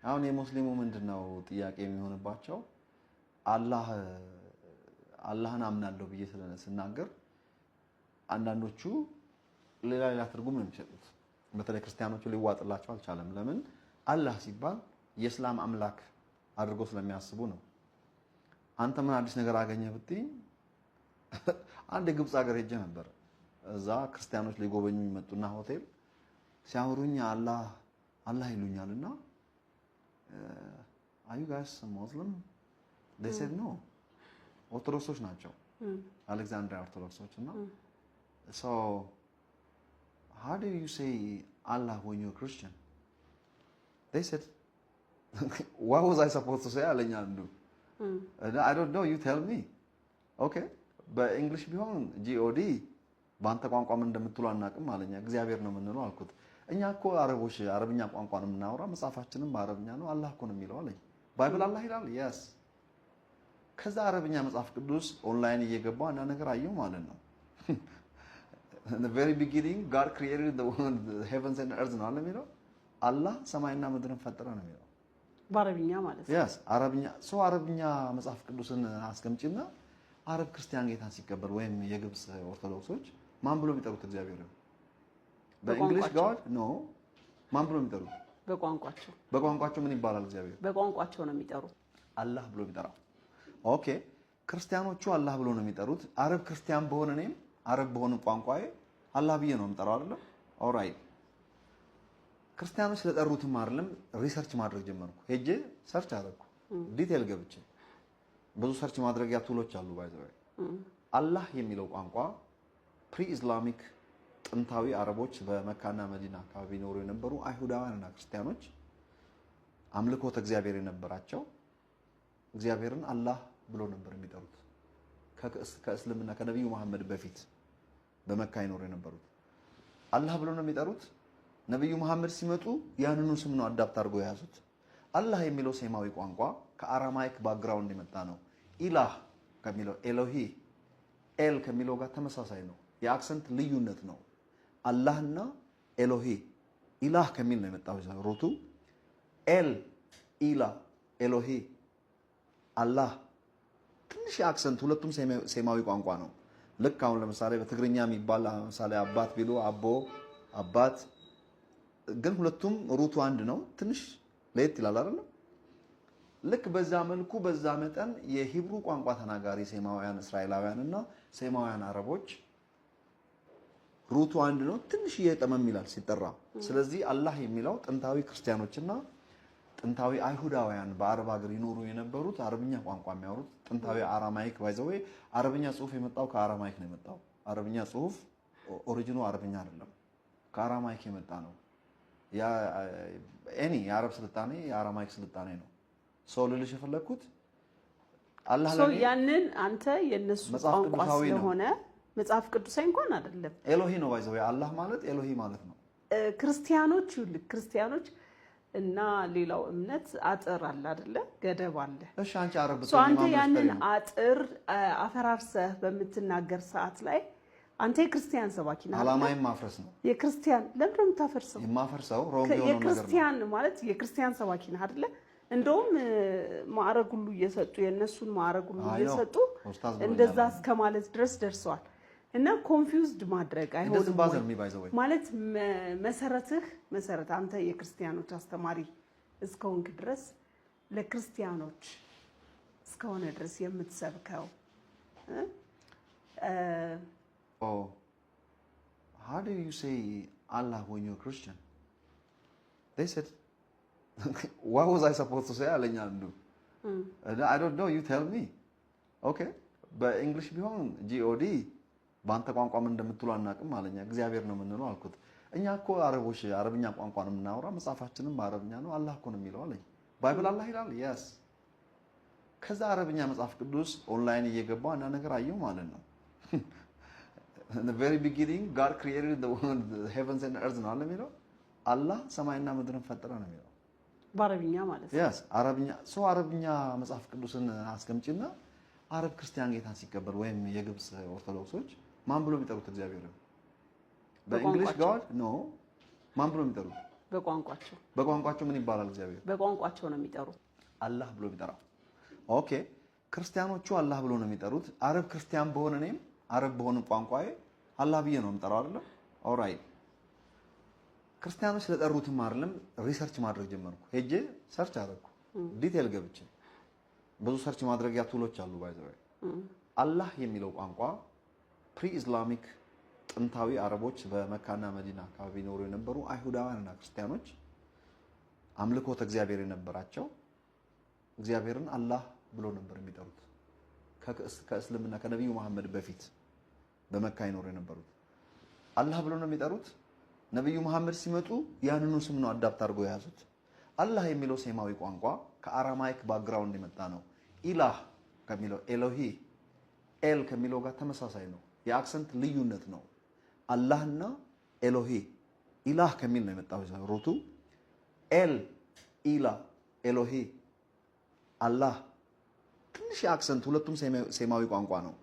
አሁን የሙስሊሙ ምንድነው ጥያቄ የሚሆንባቸው? አላህ አላህን አምናለሁ ብዬ ስናገር አንዳንዶቹ ሌላ ሌላ ትርጉም ነው የሚሰጡት። በተለይ ክርስቲያኖቹ ሊዋጥላቸው አልቻለም። ለምን? አላህ ሲባል የእስላም አምላክ አድርጎ ስለሚያስቡ ነው። አንተ ምን አዲስ ነገር አገኘህ ብትይኝ፣ አንድ የግብፅ ሀገር ሄጄ ነበር። እዛ ክርስቲያኖች ሊጎበኙ ይመጡና ሆቴል ሲያወሩኝ አላህ አላህ ይሉኛል እና "Are you guys Muslim?" They said no። ኦርቶዶክሶች ናቸው፣ አሌክዛንድሪያ ኦርቶዶክሶች። እና "So how do you say Allah when you're Christian?" They said, "What was I supposed to say?" አለኝ አንዱ። "I don't know, you tell me." Okay፣ በ English ቢሆን GOD፣ በአንተ ቋንቋ ምን እንደምትሉ አናውቅም አለኛ። እግዚአብሔር ነው የምንለው አልኩት። እኛ እኮ አረቦች አረብኛ ቋንቋ ነው የምናወራ፣ መጽሐፋችንም በአረብኛ ነው። አላህ እኮ ነው የሚለው አለኝ። Bible አላህ ይላል? Yes። ከዛ አረብኛ መጽሐፍ ቅዱስ ኦንላይን እየገባው አንዳንድ ነገር አየሁ ማለት ነው። "In the very beginning God created the heavens and earth" ነው አለ የሚለው። አላህ ሰማይና ምድርን ፈጠረ ነው የሚለው። በአረብኛ ማለት ነው። Yes፣ አረብኛ። So አረብኛ መጽሐፍ ቅዱስን አስቀምጪና አረብ ክርስቲያን ጌታን ሲቀበል ወይም የግብፅ ኦርቶዶክሶች ማን ብሎ የሚጠሩት እግዚአብሔር ነው? በ English God? No። ማን ብሎ የሚጠሩት? በቋንቋቸው። በቋንቋቸው ምን ይባላል እግዚአብሔር? በቋንቋቸው ነው የሚጠሩት። አላህ ብሎ የሚጠራው። Okay፣ ክርስቲያኖቹ አላህ ብሎ ነው የሚጠሩት። አረብ ክርስቲያን በሆነ እኔም አረብ በሆነ ቋንቋዬ አላህ ብዬ ነው የምጠራው አይደለም? Alright፣ ክርስቲያኖች ስለጠሩትም አይደለም፣ research ማድረግ ጀመርኩ። ሄጄ search አደረግኩ፣ detail ገብቼ። ብዙ search ማድረጊያ tool ኦች አሉ። By the way፣ አላህ የሚለው ቋንቋ pre Islamic ጥንታዊ አረቦች በመካና መዲና አካባቢ ይኖሩ የነበሩ አይሁዳውያንና ክርስቲያኖች አምልኮተ እግዚአብሔር የነበራቸው እግዚአብሔርን አላህ ብሎ ነበር የሚጠሩት። ከእስልምና ከነቢዩ መሐመድ በፊት በመካ ይኖሩ የነበሩት አላህ ብሎ ነው የሚጠሩት። ነቢዩ መሐመድ ሲመጡ ያንኑ ስም ነው adapt አድርገው የያዙት። አላህ የሚለው ሴማዊ ቋንቋ ከ Aramaic background የመጣ ነው። ኢላህ ከሚለው፣ ኤሎሂ፣ ኤል ከሚለው ጋር ተመሳሳይ ነው። የ accent ልዩነት ነው። አላህና ኤሎሂ፣ ኢላህ ከሚል ነው የመጣው root ኡ። ኤል፣ ኢላ፣ ኤሎሂ፣ አላህ ትንሽ የ accent፣ ሁለቱም ሴማዊ ቋንቋ ነው። ልክ አሁን ለምሳሌ በትግርኛ የሚባል ለምሳሌ አባት ቢሉ አቦ፣ አባት፣ ግን ሁለቱም root ኡ አንድ ነው። ትንሽ ለየት ይላል አይደለም? ልክ በዛ መልኩ በዛ መጠን የ Hebrew ቋንቋ ተናጋሪ ሴማውያን እስራኤላውያን እና ሴማውያን አረቦች root ኡ አንድ ነው። ትንሽ እየጠመም ይላል ሲጠራ። ስለዚህ አላህ የሚለው ጥንታዊ ክርስቲያኖችና ጥንታዊ አይሁዳውያን በአረብ ሀገር ይኖሩ የነበሩት አረብኛ ቋንቋ የሚያወሩት ጥንታዊ Aramaic፣ by the way፣ አረብኛ ጽሁፍ የመጣው ከ Aramaic ነው የመጣው። አረብኛ ጽሁፍ origin ኡ አረብኛ አይደለም፣ ከ Aramaic የመጣ ነው። Any የአረብ ስልጣኔ የ Aramaic ስልጣኔ ነው። So ልልሽ የፈለግኩት አላህ So ለኔ ያንን አንተ የእነሱ መጽሐፍ ቋንቋ ቅዱሳዊ ነው። ስለሆነ መጽሐፍ ቅዱሳዊ እንኳን አይደለም። ኤሎሂ ነው። By the way፣ አላህ ማለት ኤሎሂ ማለት ነው። ክርስቲያኖች፣ ይኸውልህ፣ ክርስቲያኖች እና ሌላው እምነት አጥር አለ አይደለ? ገደብ አለ። እሺ፣ አንቺ አረብ So ብትሆኚ አንተ ማን ብለሽ ያንን ትጠሪ ነው? አጥር አፈራርሰህ በምትናገር ሰዓት ላይ አንተ የክርስቲያን ሰባኪ ነህ አይደለ? ዓላማዬን ማፍረስ ነው። የክርስቲያን ለምንድን ነው የምታፈርሰው? የማፈርሰው wrong የሆነው ነገር ነው። የክርስቲያን ማለት የክርስቲያን ሰባኪ ነህ አይደለ? እንደውም ማዕረግ ሁሉ እየሰጡ፣ የእነሱን ማዕረግ ሁሉ አዎ፣ እየሰጡ ኡስታዝ ብሎኛል። እንደዛ እስከ ማለት ድረስ ደርሰዋል። እና confused ማድረግ አይሆንም It doesn't bother ወይ? me, by the way. ማለት መሰረትህ መሰረት አንተ የክርስቲያኖች አስተማሪ እስከሆንክ ድረስ፣ ለክርስቲያኖች እስከሆነ ድረስ የምትሰብከው እ እ Oh, how do you say Allah when you're Christian? They said, "What was I supposed to say?" አለኝ አንዱ። "I don't know, you tell me." Okay፣ በ English ቢሆን GOD፣ በአንተ ቋንቋ ምን እንደምትሉ አናውቅም አለኛ። እግዚአብሔር ነው የምንለው አልኩት። እኛ እኮ አረቦች አረብኛ ቋንቋ ነው የምናወራ፣ መጽሐፋችንም በአረብኛ ነው። አላህ እኮ ነው የሚለው አለኝ። Bible አላህ ይላል? Yes። ከዛ አረብኛ መጽሐፍ ቅዱስ ኦንላይን እየገባው አንዳንድ ነገር አየሁ ማለት ነው። "In the very beginning God created the heavens and earth" ነው አለ የሚለው። አላህ ሰማይና ምድርን ፈጠረ ነው የሚለው። በአረብኛ ማለት ነው። Yes፣ አረብኛ። So አረብኛ መጽሐፍ ቅዱስን አስቀምጪና አረብ ክርስቲያን ጌታን ሲቀበል ወይም የግብፅ ኦርቶዶክሶች ማን ብሎ የሚጠሩት እግዚአብሔር ነው? በ English በቋንቋቸው። God? No። ማን ብሎ የሚጠሩት? በቋንቋቸው። በቋንቋቸው ምን ይባላል እግዚአብሔር? በቋንቋቸው ነው የሚጠሩት። አላህ ብሎ የሚጠራው። Okay፣ ክርስቲያኖቹ አላህ ብሎ ነው የሚጠሩት። አረብ ክርስቲያን በሆነ እኔም አረብ በሆነ ቋንቋዬ አላህ ብዬ ነው የምጠራው አይደለም? Alright፣ ክርስቲያኖች ስለጠሩትም አይደለም፣ research ማድረግ ጀመርኩ። ሄጄ search አደረኩ፣ detail ገብቼ። ብዙ search ማድረጊያ tool ኦች አሉ by the way። አላህ የሚለው ቋንቋ pre Islamic ጥንታዊ አረቦች፣ በመካና መዲና አካባቢ ይኖሩ የነበሩ አይሁዳውያንና ክርስቲያኖች፣ አምልኮተ እግዚአብሔር የነበራቸው እግዚአብሔርን አላህ ብሎ ነበር የሚጠሩት። ከእስልምና ከነቢዩ መሐመድ በፊት በመካ ይኖሩ የነበሩት አላህ ብሎ ነው የሚጠሩት። ነቢዩ መሐመድ ሲመጡ ያንኑ ስም ነው adapt አድርገው የያዙት። አላህ የሚለው ሴማዊ ቋንቋ ከ Aramaic background የመጣ ነው። ኢላህ ከሚለው፣ ኤሎሂ፣ ኤል ከሚለው ጋር ተመሳሳይ ነው። የ accent ልዩነት ነው። አላህና ኤሎሂ፣ ኢላህ ከሚል ነው የመጣው root ኡ። ኤል፣ ኢላ፣ ኤሎሂ፣ አላህ፣ ትንሽ የ accent፣ ሁለቱም ሴማዊ ቋንቋ ነው።